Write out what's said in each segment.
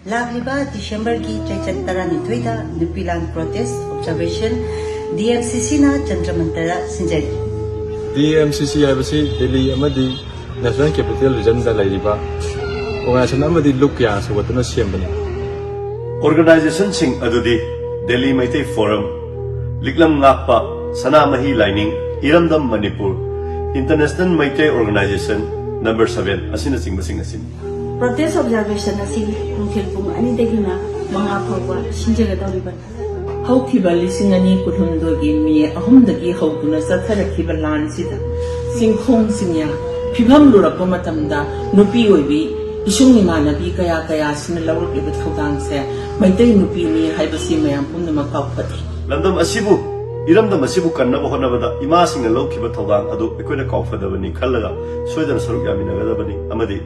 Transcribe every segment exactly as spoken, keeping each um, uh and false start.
ꯂꯥꯛꯂꯤꯕ ꯗꯤꯁꯦꯝꯕꯔꯒꯤ ꯆꯩꯆꯠ ꯇꯔꯥꯅꯤꯊꯣꯏꯗ ꯅꯨꯄꯤ ꯂꯥꯟ protest observation D M C ꯁꯤꯅ ꯖꯟꯇꯔ ꯃꯟꯇꯔꯗ ꯁꯤꯟꯖꯔꯤ꯫ ꯗꯤ ꯑꯦꯝ ꯁꯤ ꯁꯤ ꯍꯥꯏꯕꯁꯤ ꯗꯦꯜꯂꯤ ꯑꯃꯗꯤ ꯅꯦꯁꯅꯦꯜ ꯀꯦꯄꯤꯇꯦꯜ ꯔꯤꯖꯟꯗ ꯂꯩꯔꯤꯕ ꯑꯣꯔꯒꯅꯥꯏꯖꯦꯁꯟ ꯑꯃꯗꯤ ꯂꯨꯞ ꯀꯌꯥ ꯁꯧꯒꯠꯇꯨꯅ ꯁꯦꯝꯕꯅꯤ꯫ ꯑꯣꯔꯒꯅꯥꯏꯖꯦꯁꯟꯁꯤꯡ ꯑꯗꯨꯗꯤ ꯗꯦꯜꯂꯤ ꯃꯩꯇꯩ ꯐꯣꯔꯝ, ꯂꯤꯛꯂꯝ ꯉꯥꯛꯄ, ꯁꯅꯥꯃꯍꯤ ꯂꯥꯏꯅꯤꯡ, ꯏꯔꯝꯗꯝ Manipur, international Meitei organisation number seven ꯑꯁꯤꯅꯆꯤꯡꯕꯁꯤꯡ ꯑꯁꯤꯅꯤ꯫ ꯄ꯭ꯔꯣꯇꯦꯁ ꯑꯣꯕꯖꯥꯔꯕꯦꯁꯟ ꯑꯁꯤ ꯅꯨꯡꯊꯤꯜ ꯄꯨꯡ ꯑꯅꯤꯗꯒꯤꯅ ꯃꯉꯥ ꯐꯥꯎꯕ ꯁꯤꯟꯖꯒꯗꯧꯔꯤꯕꯅꯤ꯫ ꯍꯧꯈꯤꯕ ꯂꯤꯁꯤꯡ ꯑꯅꯤ ꯀꯨꯟꯍꯨꯝꯗꯣꯏꯒꯤ ꯃꯦ ꯑꯍꯨꯝꯗꯒꯤ ꯍꯧꯗꯨꯅ ꯆꯠꯊꯔꯛꯈꯤꯕ ꯂꯥꯟꯁꯤꯗ ꯆꯤꯡꯈꯣꯡ ꯆꯤꯡꯌꯥ ꯐꯤꯕꯝ ꯂꯨꯔꯛꯄ ꯃꯇꯝꯗ ꯅꯨꯄꯤ ꯑꯣꯏꯕꯤ ꯏꯁꯨꯡ ꯏꯃꯥꯟꯅꯕꯤ ꯀꯌꯥ ꯀꯌꯥꯁꯤꯅ ꯂꯧꯔꯛꯂꯤꯕ ꯊꯧꯗꯥꯡꯁꯦ ꯃꯩꯇꯩ ꯅꯨꯄꯤꯅꯤ ꯍꯥꯏꯕꯁꯤ ꯃꯌꯥꯝ ꯄꯨꯝꯅꯃꯛ ꯀꯥꯎꯐꯗꯦ꯫ ꯂꯝꯗꯝ ꯑꯁꯤꯕꯨ, ꯏꯔꯝꯗꯝ ꯑꯁꯤꯕꯨ ꯀꯟꯅꯕ ꯍꯣꯠꯅꯕꯗ ꯏꯃꯥꯁꯤꯡꯅ ꯂꯧꯈꯤꯕ ꯊꯧꯗꯥꯡ ꯑꯗꯨ ꯑꯩꯈꯣꯏꯅ ꯀꯥꯎꯐꯗꯕꯅꯤ ꯈꯜꯂꯒ ꯁꯣꯏꯗꯅ ꯁꯔꯨꯛ ꯌꯥꯃꯤꯟꯅꯒꯗꯕꯅꯤ ꯑꯃꯗꯤ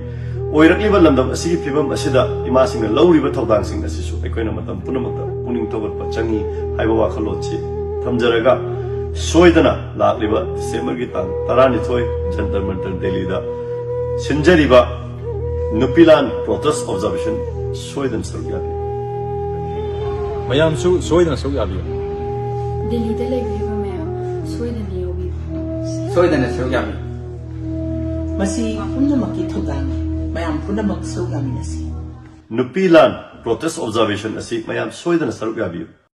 ꯑꯣꯏꯔꯛꯂꯤꯕ ꯂꯝꯗꯝ ꯑꯁꯤꯒꯤ ꯐꯤꯕꯝ ꯑꯁꯤꯗ ꯏꯃꯥꯁꯤꯡꯅ ꯂꯧꯔꯤꯕ ꯊꯧꯗꯥꯡꯁꯤꯡ ꯑꯁꯤꯁꯨ ꯑꯩꯈꯣꯏꯅ ꯃꯇꯝ ꯄꯨꯝꯅꯃꯛꯇ ꯄꯨꯛꯅꯤꯡ ꯊꯧꯒꯠꯄ ꯆꯪꯏ ꯍꯥꯏꯕ ꯋꯥꯈꯜꯂꯣꯟꯁꯤ ꯊꯝꯖꯔꯒ, ꯁꯣꯏꯗꯅ ꯂꯥꯛꯂꯤꯕ ꯗꯤꯁꯦꯝꯕꯔꯒꯤ ꯇꯥꯡ ꯇꯔꯥꯅꯤꯊꯣꯏ ꯖꯟꯇꯔ ꯃꯟꯇꯔ ꯗꯦꯜꯂꯤꯗ ꯁꯤꯟꯖꯔꯤꯕ ꯅꯨꯄꯤꯂꯥꯟ ꯄ꯭ꯔꯣꯇꯦꯁ ꯑꯣꯕꯖꯥꯔꯕꯦꯁꯟ ꯁꯣꯏꯗꯅ ꯁꯔꯨꯛ ꯌꯥꯕꯤꯌꯨ꯫ ꯃꯌꯥꯝꯁꯨ ꯁꯣꯏꯗꯅ ꯁꯔꯨꯛ ꯌꯥꯕꯤꯌꯨ꯫ ꯗꯦꯜꯂꯤꯗ ꯂꯩꯕꯤꯔꯤꯕ ꯃꯌꯥꯝ ꯁꯣꯏꯗꯅ ꯌꯥꯎꯕꯤꯌꯨ꯫ ꯁꯣꯏꯗꯅ ꯁꯔꯨꯛ ꯌꯥꯕꯤꯌꯨ꯫ ꯃꯁꯤ ꯄꯨꯝꯅꯃꯛꯀꯤ ꯊꯧꯗꯥꯡꯅꯤ꯫ ꯃꯌꯥꯝ ꯄꯨꯝꯅꯃꯛ ꯁꯔꯨꯛ ꯌꯥꯃꯤꯟꯅꯁꯤ꯫ ꯅꯨꯄꯤꯂꯥꯟ ꯄ꯭ꯔꯣꯇꯦꯁ ꯑꯣꯕꯖꯥꯔꯕꯦꯁꯟ ꯑꯁꯤ ꯃꯌꯥꯝ ꯁꯣꯏꯗꯅ ꯁꯔꯨꯛ ꯌꯥꯕꯤꯌꯨ꯫